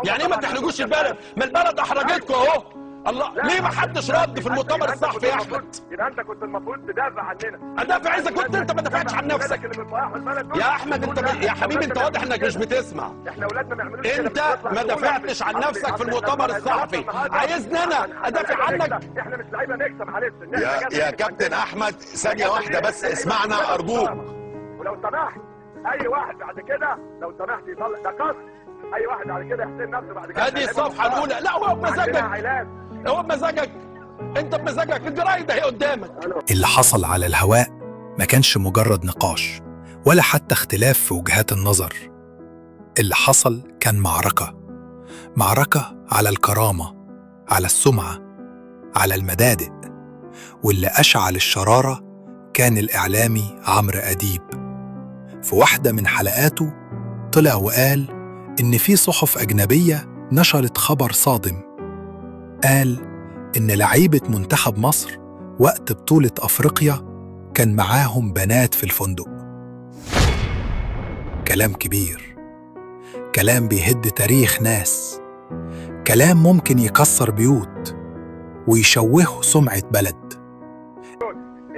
يعني ايه ما تحرجوش البلد؟ ما البلد احرجتكم اهو. الله، ليه ما حدش رد في المؤتمر الصحفي يا احمد؟ يبقى انت كنت المفروض تدافع عننا. ادافع اذا كنت انت ما دافعتش عن نفسك يا احمد. انت يا حبيبي انت واضح انك مش بتسمع. احنا اولادنا ما يعملوش كده. انت ما دافعتش عن نفسك في المؤتمر الصحفي، عايزني انا ادافع عنك؟ احنا مش لعيبة نكسب، معلش. يا كابتن احمد ثانية واحدة بس، اسمعنا ارجوك. ولو سمحت اي واحد بعد كده لو سمحت يطلع ده قصد، اي واحد بعد كده يحسن نفسه بعد كده. ادي الصفحة الاولى. لا هو بمزاجك، هو بمزاجك، انت بمزاجك، الجرايد اهي قدامك. اللي حصل على الهواء ما كانش مجرد نقاش ولا حتى اختلاف في وجهات النظر. اللي حصل كان معركة، معركة على الكرامة، على السمعة، على المبادئ. واللي أشعل الشرارة كان الإعلامي عمرو أديب. في واحدة من حلقاته طلع وقال إن في صحف أجنبية نشرت خبر صادم. قال إن لعيبة منتخب مصر وقت بطولة أفريقيا كان معاهم بنات في الفندق. كلام كبير، كلام بيهد تاريخ ناس، كلام ممكن يكسر بيوت ويشوهوا سمعة بلد.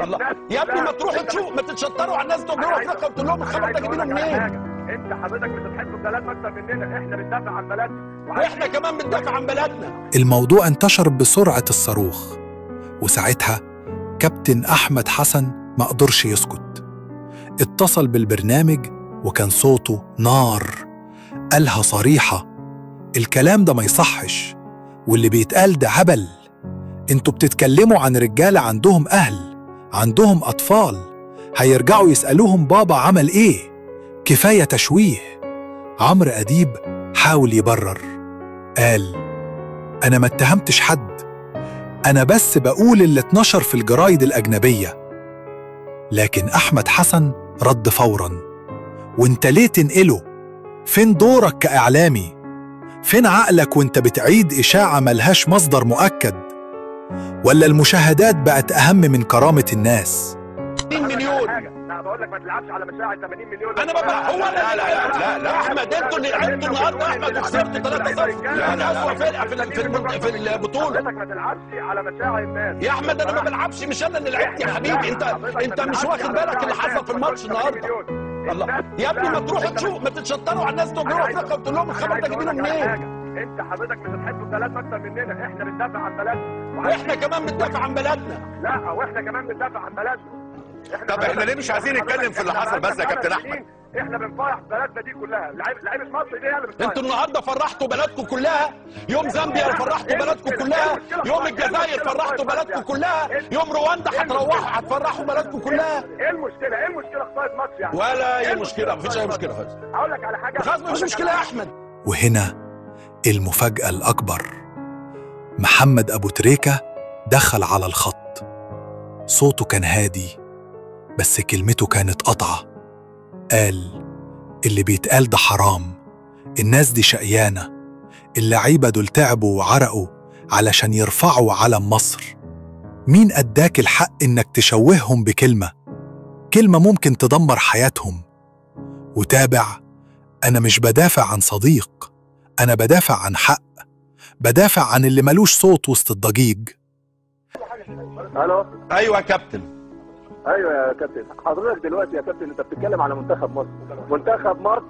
الله يا ابني، ما تروحوا تشوفوا، ما تتشطروا على الناس دول جوه افريقيا وتقول لهم الخبر ده جايبينه منين؟ انت حضرتك مش بتحب بلدنا اكتر مننا، احنا بندافع عن بلدنا واحنا كمان بندافع عن بلدنا. الموضوع انتشر بسرعة الصاروخ، وساعتها كابتن أحمد حسن ما قدرش يسكت. اتصل بالبرنامج وكان صوته نار، قالها صريحة: الكلام ده ما يصحش، واللي بيتقال ده هبل. انتوا بتتكلموا عن رجالة عندهم أهل، عندهم أطفال، هيرجعوا يسألوهم بابا عمل إيه؟ كفاية تشويه. عمرو أديب حاول يبرر، قال: أنا ما اتهمتش حد، أنا بس بقول اللي اتنشر في الجرايد الأجنبية. لكن أحمد حسن رد فوراً: وانت ليه تنقله؟ فين دورك كإعلامي؟ فين عقلك وانت بتعيد إشاعة ملهاش مصدر مؤكد؟ ولا المشاهدات بقت أهم من كرامة الناس؟ 80 مليون. لا بقول لك ما تلعبش على مشاعر 80 مليون. انا ببقى هو انا. لا لا لا احمد، انتوا اللي لعبتوا النهارده احمد وخسرتوا 3-0. لا اسوء فرقه في البطولة. ما تلعبش على مشاعر الناس يا احمد. انا ما بلعبش، مش انا اللي لعبت يا حبيبي. انت مش واخد بالك اللي حصل في الماتش النهارده. الله يا ابني، ما تروحوا تشوفوا، ما تتشطروا على الناس دول جوه افريقيا وتقول لهم الخبر ده جايبينه منين؟ انت حضرتك مش بتحب بلدنا اكتر مننا، احنا بندافع عن بلدنا واحنا كمان بندافع عن بلدنا. لا واحنا كمان بندافع عن بلدنا. طب احنا ليه مش عايزين نتكلم في اللي حصل بس يا كابتن احمد؟ احنا بنفرح بلدنا دي كلها، لعيبة مصر دي هي اللي بتفرح. انتوا النهارده فرحتوا بلدكم كلها، يوم زامبيا فرحتوا بلدكم كلها، يوم الجزائر فرحتوا بلدكم كلها، يوم رواندا هتروحوا هتفرحوا بلدكم كلها. ايه المشكلة؟ ايه المشكلة خسارة ماتش يعني؟ ولا اي مشكلة، مفيش اي مشكلة خالص. اقول لك على حاجة، خلاص مفيش مشكلة يا احمد. وهنا المفاجأة الأكبر، محمد أبو تريكة دخل على الخط. صوته كان هادي بس كلمته كانت قطعة. قال: اللي بيتقال ده حرام، الناس دي شقيانة، اللعيبة دول تعبوا وعرقوا علشان يرفعوا علم مصر. مين أداك الحق إنك تشوههم بكلمة؟ كلمة ممكن تدمر حياتهم. وتابع: أنا مش بدافع عن صديق، أنا بدافع عن حق، بدافع عن اللي ملوش صوت وسط الضجيج. ألو. أيوة يا كابتن. ايوه يا كابتن، حضرتك دلوقتي يا كابتن انت بتتكلم على منتخب مصر. منتخب مصر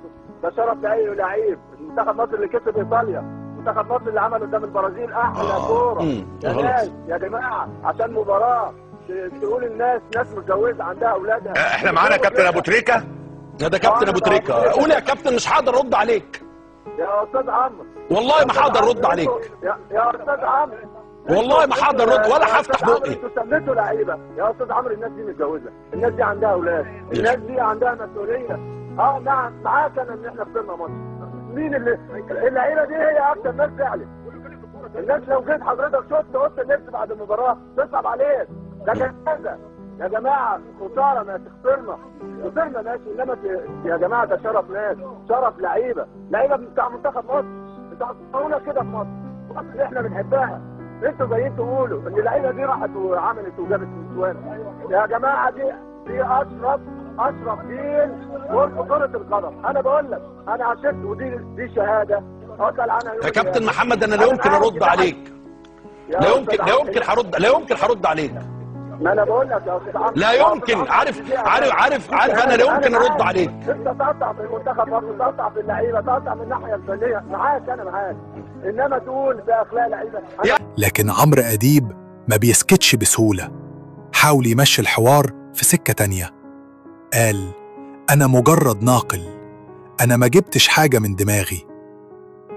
ده شرف لاي لعيب، منتخب مصر اللي كسب ايطاليا، منتخب مصر اللي عمل قدام البرازيل احلى كورة. يا ناس يا جماعة، عشان مباراة تقول الناس ناس متجوزة عندها اولادها. احنا معانا كابتن ابو تريكه. ده كابتن ابو تريكه. قول يا كابتن، مش هقدر ارد عليك يا استاذ عمرو. والله ما هقدر ارد عليك يا استاذ عمرو، والله ما هقدر ارد ولا هفتح بقي. انتوا سميتوا لعيبة يا استاذ عمرو. الناس دي متجوزة، الناس دي عندها اولاد، الناس دي عندها مسؤولية. نعم معاك انا ان احنا خسرنا ماتش. مين اللي اللعيبة دي هي اكتر ناس زعلت. الناس لو جيت حضرتك شفت اوضة اللبس بعد المباراة تصعب عليك. ده كذا يا جماعة، خسارة ماشي، خسرنا خسرنا ماشي، انما يا جماعة ده شرف ناس، شرف لعيبة، لعيبة بتاع منتخب مصر. انتوا هتقولوا كده في مصر، مصر اللي احنا بنحبها. انتوا جايين تقولوا ان اللعيبة دي راحت وعملت وجابت نسوان. يا جماعة دي اشرف جيل في كره القدم. انا بقول لك انا عشت، ودي شهادة اسال عنها يا كابتن محمد. انا لا يمكن ارد عليك، لا يمكن، لا يمكن هرد، لا يمكن هرد عليك. ما انا بقول لك يا استاذ عمرو لا يمكن. عارف عارف عارف عارف، انا لا يمكن ارد عليك. انت تقطع في المنتخب برضه، تقطع في اللعيبة، تقطع من الناحية الفنية، معاك انا معاك، انما تقول ده اخلاق لعيبة. لكن عمرو أديب ما بيسكتش بسهولة، حاول يمشي الحوار في سكة تانية. قال أنا مجرد ناقل، أنا ما جبتش حاجة من دماغي.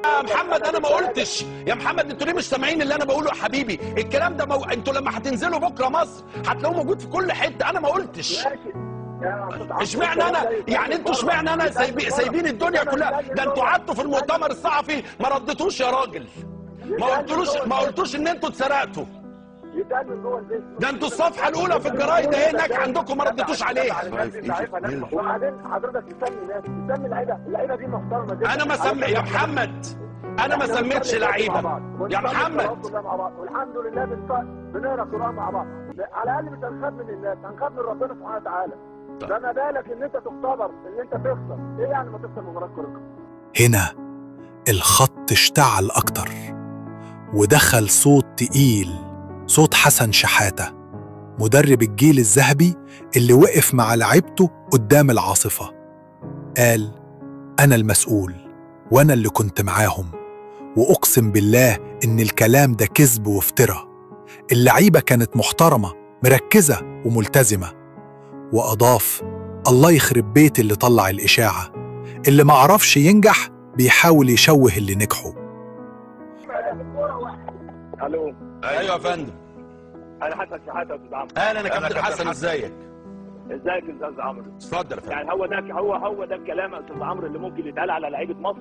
يا محمد انا ما قلتش يا محمد، انتوا ليه مش سامعين اللي انا بقوله يا حبيبي؟ الكلام ده انتوا لما هتنزلوا بكره مصر هتلاقوه موجود في كل حتة. انا ما قلتش. اشمعنى انا يعني؟ انتوا اشمعنى انا سايبين الدنيا كلها؟ ده انتوا قعدتوا في المؤتمر الصحفي ما ردتوش يا راجل، ما قلتوش ان انتوا اتسرقتوا. ده انتوا الصفحة الاولى في الجرايد اهي هناك عندكم، ما ردتوش عليها. وبعدين حضرتك تسمي ناس، تسمي لعيبة، اللعيبة دي محترمه جدا. انا ما سمي يا محمد، انا ما سميتش لعيبة يا محمد. والحمد لله بنقرا قران مع بعض، على الاقل مش هنخاف من الناس، هنخاف من ربنا سبحانه وتعالى. فما بالك ان انت تختبر، ان انت تخسر، ايه يعني ما تخسر مباراة كره؟ هنا الخط اشتعل اكتر، ودخل صوت تقيل، صوت حسن شحاتة مدرب الجيل الذهبي اللي وقف مع لعيبته قدام العاصفة. قال أنا المسؤول وأنا اللي كنت معاهم، وأقسم بالله إن الكلام ده كذب وافتراء. اللعيبة كانت محترمة، مركزة وملتزمة. وأضاف الله يخرب بيت اللي طلع الإشاعة، اللي معرفش ينجح بيحاول يشوه اللي نجحوا. الو. ايوه يا فندم. انا حسن شحاته يا استاذ عمرو. اهلا يا كابتن حسن، ازيك؟ ازيك يا استاذ عمرو؟ اتفضل يا فندم. يعني هو ده هو ده الكلام يا استاذ عمرو اللي ممكن يتقال على لعيبة مصر؟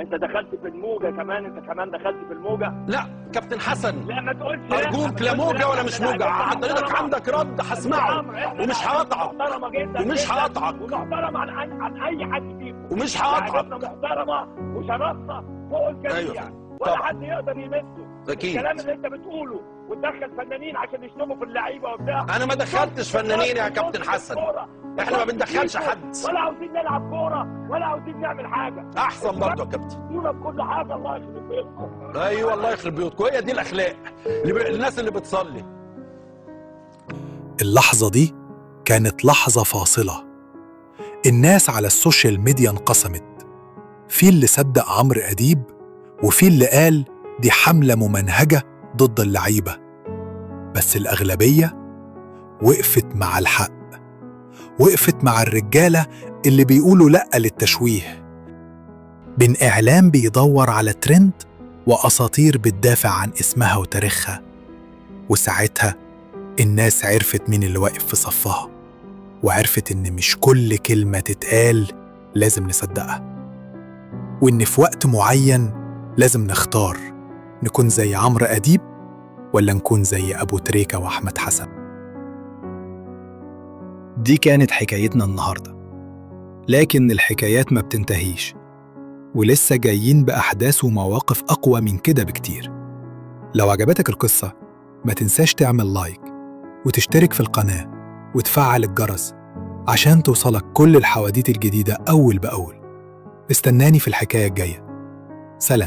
انت دخلت في الموجه كمان، انت كمان دخلت في الموجه. لا كابتن حسن، لا ما تقولش ارجوك، لا موجه ولا مش موجه. حضرتك عندك رد هسمعه ومش هقاطعك، ومش هقاطعك، ومحترم عن اي حد فيكم، ومش هقاطعك، محترمه وشرفنا فوق الجميع. أيوة. ولا حد يقدر يمسه. اكيد الكلام اللي انت بتقوله وتدخل فنانين عشان يشتموا في اللعيبة وبتاع. انا ما دخلتش فنانين يا كابتن حسن، احنا ما بندخلش حد، ولا عاوزين نلعب كورة ولا عاوزين نعمل حاجة. احسن برضه يا كابتن، كورة بكل حاجة. الله يخرب بيوتكم. ايوه الله يخرب بيوتكم، هي دي الاخلاق الناس اللي بتصلي. اللحظة دي كانت لحظة فاصلة. الناس على ال social media انقسمت، في اللي صدق عمرو أديب، وفي اللي قال دي حملة ممنهجة ضد اللعيبة. بس الأغلبية وقفت مع الحق، وقفت مع الرجالة اللي بيقولوا لأ للتشويه. بين إعلام بيدور على ترند وأساطير بتدافع عن اسمها وتاريخها. وساعتها الناس عرفت مين اللي واقف في صفها، وعرفت إن مش كل كلمة تتقال لازم نصدقها، وإن في وقت معين لازم نختار نكون زي عمرو أديب ولا نكون زي أبو تريكة وأحمد حسن. دي كانت حكايتنا النهاردة، لكن الحكايات ما بتنتهيش، ولسه جايين بأحداث ومواقف أقوى من كده بكتير. لو عجبتك القصة ما تنساش تعمل لايك وتشترك في القناة وتفعل الجرس عشان توصلك كل الحواديت الجديدة أول بأول. استناني في الحكاية الجاية. سلام.